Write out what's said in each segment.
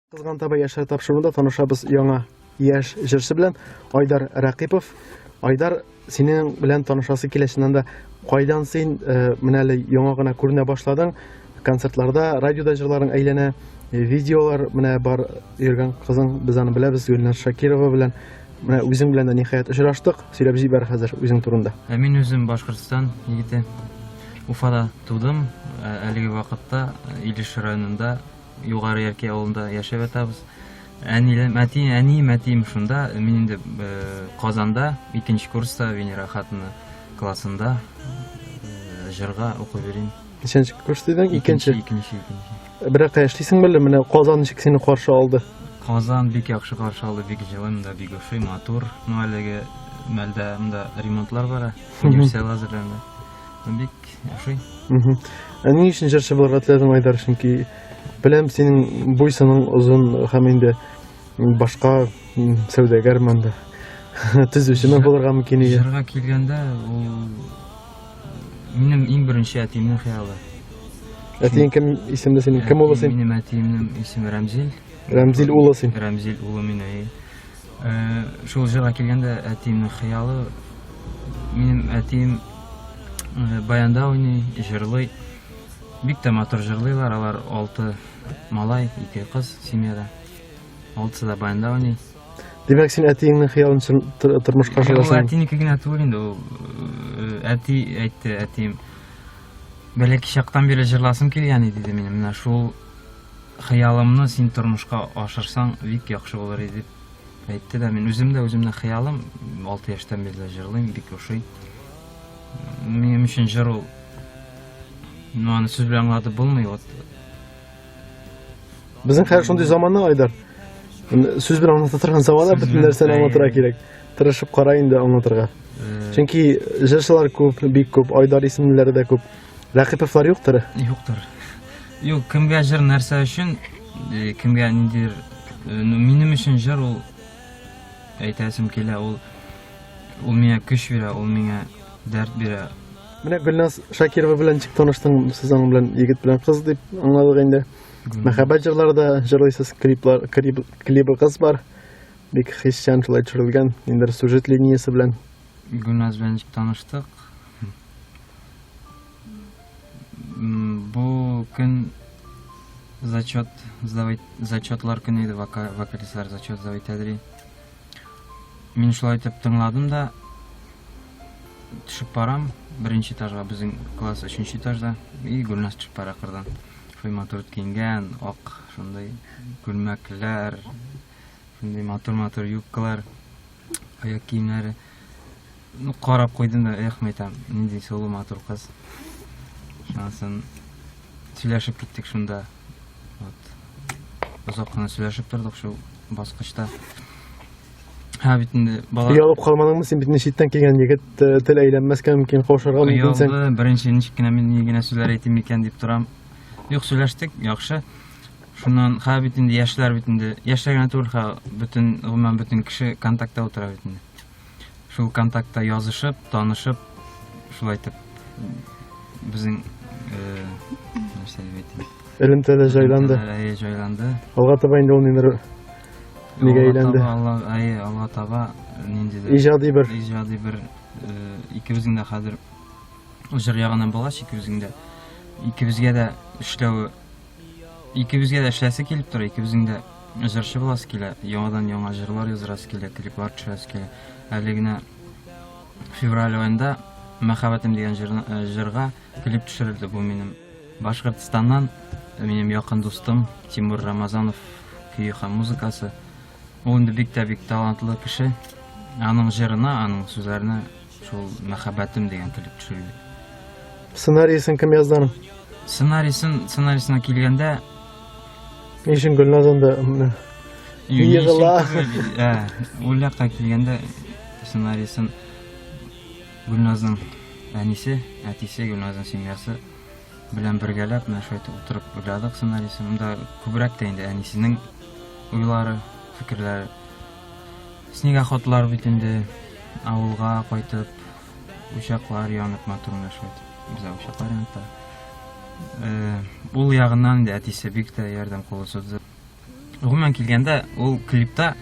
Кызган таба яшьләр тапшыруында танышабыз яңа яшь җырчы белән Айдар Рәкыйпов. Айдар, синең белән танышасы килә чыннан да. Кайдан син э, менә әле яңа гына күренә башладың? Концертларда, радиода җырларың әйләнә, э, видеолар менә бар йөргән кызың, без аны беләбез, Гөлназ Шакирова белән. Менә үзең белән дә ниһаять очраштык. Сөйләп җибәр хәзер үзең турында. Ә мин үзем Башкортстан егете. Уфада тудым. Ә, Әлеге вакытта Илеш районында Югары Яркәй авылында яшәп ятабыз. Әнилем, әти, әнием, әтием шунда. Мин инде э, Казанда икенче курста Венера хатыны классында э, җырга укып йөрим. Ничәнче курс дидең? Икенче. Икенче, икенче. Берәр кая эшлисеңме әллә? Менә Казан ничек сине каршы алды? Казан бик яхшы каршы алды, бик җылы, монда бик ошый, матур. Ну, әлеге мәлдә монда ремонтлар бара, универсиада әзерләнде. Бик Ошый. Ә ни өчен җырчы булырга теләдең, Айдар? Чөнки беләм, синең буй-сының озын һәм инде башка сәүдәгәр монда. Төзүчеме булырга мөмкин иде. Җырга килгәндә, ул минем иң беренче әтиемнең хыялы. Әтиең кем исемле синең? Кем улы син? Минем әтиемнең исеме Рәмзил. Рәмзил улы син. Рәмзил улы мин, әйе. Э, шул җырга килгәндә әтиемнең хыялы минем әтием э, баянда уйный, җырлый. Бик тә матур җырлыйлар. Алар алты малай, ике кыз семьяда. Алтысы да баянда уйный. Димәк, син әтиеңнең хыялын чын тормышка ашырасың. Ул әтинеке генә түгел инде ул. Э, әти әйтте, әтием. Бәләкәй чактан бирле җырласым килгән иде диде минем. Менә шул Хыялымны син тормышка ашырсаң, бик яхшы булыр иде, дип әйтте дә, мин үзем дә үземнең хыялым, 6 яшьтән бирле җырлыйм, бик ошый. Минем өчен җыр ул, ну, аны сүз белән аңлатып булмый, вот. Безнең хәзер шундый замана, Айдар. Сүз белән аңлата торган замана, бөтен нәрсәне аңлатырга кирәк. Тырышып кара инде аңлатырга. Э, Чөнки җырчылар күп, бик күп, Айдар исемлеләре дә күп. Рәкыйповлар юктыр? Юктыр. Юк, кемгә җыр нәрсә өчен, э, кемгә ниндидер, э, ну, минем өчен җыр ул әйтәсем килә, ул ул миңа көч бирә, ул миңа дәрт бирә. Менә Гөлназ Шакирова белән ничек таныштың? Сез аның белән егет белән кыз дип аңладык инде. Мәхәббәт җырлары да җырлыйсыз, клиплар, клип, клибы кыз бар. Бик хисчән шулай төшерелгән, ниндидер сюжет линиясе белән. Гөлназ белән ничек таныштык? Бу көн зачет сдавать, зачетлар көне иде, вокалистлар зачет сдавать итәдер. Мин шулай итеп тыңладым да, төшеп барам беренче этажга, безнең класс өченче этажда, и Гөлназ төшеп бара кырдан. Шулай матур киенгән, ак шундый күлмәкләр, шундый матур-матур юбкалар, аяк киемнәре. Ну, карап куйдым да, эх, мәйтәм, нинди сылу матур кыз. Шуннан сөйләшеп киттек шунда. Вот. Озак кына сөйләшеп тордык шул баскычта. Һә, бит инде бала... Оялып калмадыңмы син бит читтән килгән егет, э, тел әйләнмәскә мөмкин, каушарга мөмкинсең. Оялды, беренче ничек кенә мин ни генә сүзләр әйтим икән дип торам. Юк, сөйләштек, яхшы. Шуннан ха бит инде яшьләр бит инде, яшьләр генә түгел, ха бөтен, гомумән бөтен кеше контактта утыра бит инде. Шул контактта язышып, танышып, шулай итеп безнең э, нәрсә дип әйтим. Элемтәләр җайланды. Әйе, җайланды. Алга таба инде ул нидер нигә әйләнде? Алга, әйе, алга таба ниндидер иҗади бер иҗади бер э, икебезнең дә хәзер җыр ягыннан булгач, икебезнең дә икебезгә дә эшләве Икебезгә дә эшләсе килеп тора, икебезнең дә җырчы буласы килә, яңадан яңа җырлар яздырасы килә, клиплар төшерәсе килә. Әле генә февраль аенда Мәхәббәтем дигән э, җырга клип төшерелде. Бу минем Башкортстаннан минем якын дустым Тимур Рамазанов көе һәм музыкасы. Ул инде бик тә бик талантлы кеше. Аның җырына, аның сүзләренә шул Мәхәббәтем дигән клип төшерелде. Сценарийсын кем язды аның? Сценарийсын, сценарийсына килгәндә Ни өчен Гөлназ анда менә егыла? Ә, ул якка килгәндә сценарийсын Гөлназның әнисе, әтисе, Гөлназның семьясы белән бергәләп менә шулай итеп утырып уйладык сценарийсын. Монда күбрәк тә инде әнисенең уйлары, фикерләре. Снегоходлар бит инде авылга кайтып Учаклар янып матур менә шулай итеп. Бездә учаклар янып тора. Э, ул ягыннан инде әтисе бик тә ярдәм кулы сузды. Гомумән килгәндә, ул клипта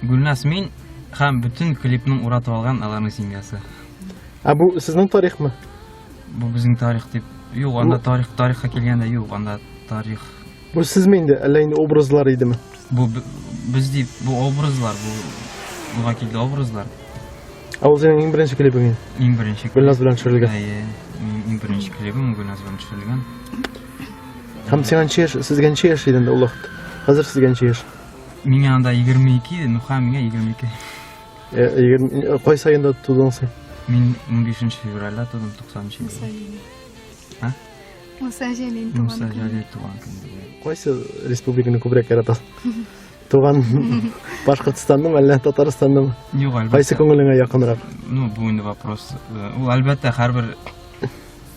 Гөлназ мин һәм бөтен клипның уратып алган аларның семьясы. Ә бу сезнең тарихмы? Бу безнең тарих дип. Юк, анда тарих тарихка килгәндә юк, анда тарих. Бу сезме инде, әллә инде образлар идеме? Бу без дип, бу образлар, бу буга килде образлар. Ә ул синең иң беренче клибың инде? Иң беренче. Гөлназ белән төшерелгән. Әйе, иң беренче клибым Гөлназ белән төшерелгән. Һәм сиңа ничә яшь, сезгә ничә яшь иде инде ул вакыт? Хәзер сезгә ничә яшь? Миңа анда 22 иде, ну һәм миңа 22. Э, 20, кайсы аенда тудың син? Мин 15 февральдә тудым, 90 елда. А? Муса Җәлил туган Муса Җәлил туган көндә. Кайсы республиканы күбрәк яратасың? Туган Башкортстаннымы, әллә Татарстаннымы? Юк, әлбәттә. Кайсы күңелеңә якынрак? Ну, бу инде вопрос. Э, ул әлбәттә һәрбер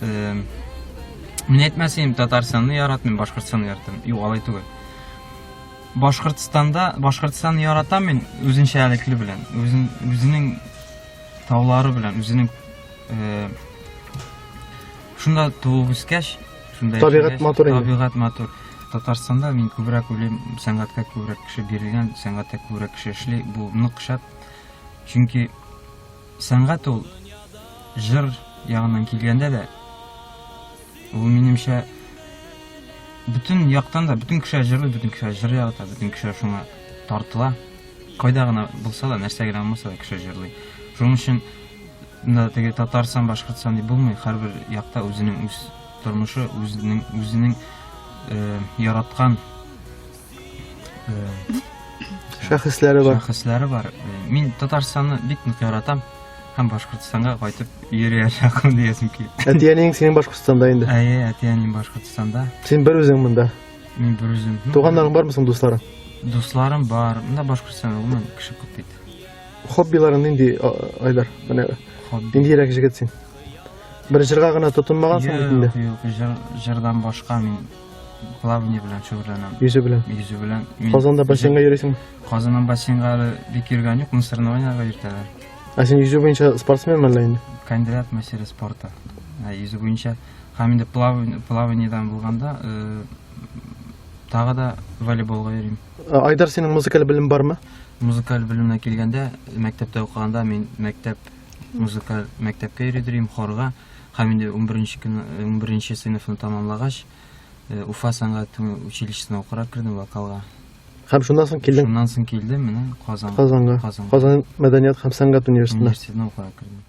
э, мин әйтмәс идем, Татарстанны яратмыйм, Башкортстанны яратам. Юк, алай түгел. Башкортстанда, Башкортстанны яратам мин үзенчәлекле белән, үзен, үзенең таулары белән, үзенең э, шунда туып үскәч, шунда Табигать матур инде. Табигать матур. Татарстанда мин күбрәк уйлыйм, сәнгатькә күбрәк кеше бирелгән, сәнгатьтә күбрәк кеше эшли, бу нык шәп. Чөнки сәнгать ул җыр ягыннан килгәндә дә ул минемчә бөтен яктан да бөтен кеше җырлый, бөтен кеше җыр ярата, бөтен кеше шуңа тартыла. Кайда гына булса да, нәрсә генә булмаса да кеше җырлый. Шуның өчен менә теге Татарстан, Башкортстан дип булмый, һәрбер якта үзенең үз тормышы, үзенең үзенең э, яраткан э, шәхесләре бар. Шәхесләре бар. Э, мин Татарстанны бик нык яратам һәм Башкортстанга кайтып йөриячәкмен диясем килә. Әти-әниең синең Башкортстанда инде. Әйе, әти-әнием Башкортстанда. Син бер үзең монда. Мин бер үзем. Туганнарың бармы соң, дусларың? Дусларым бар. Монда Башкортстанда гомумән кеше күп бит. Хоббиларың нинди, Айдар? Менә ниндирәк җегет син? Бер җырга гына тотынмагансың бит инде. Юк, юк, җыр, җырдан башка мин плавание белән шөгыльләнәм. Йөзү белән. Йөзү белән. Казанда бассейнга йөрисеңме? Казаннан бассейнга әле бик йөргән юк, но соревнованиеләргә йөртәләр. Ә син йөзү буенча спортсменме әллә инде? Кандидат мастера спорта. Йөзү буенча һәм инде плаваниедан булганда, э, тагы да волейболга йөрим. Айдар, синең музыкаль белем бармы? Музыкаль белемгә килгәндә, мәктәптә укыганда мин мәктәп музыкаль мәктәпкә йөри идем, хорга. Һәм инде 11 көн 11 сыйныфны тәмамлагач, э, Уфа сәнгать училищесына укырга кердем вокалга. Һәм шуннан соң килдең? Шуннан соң килдем менә Казанга. Казанга. Казан мәдәният һәм сәнгать университетына. Университетына укырга кердем.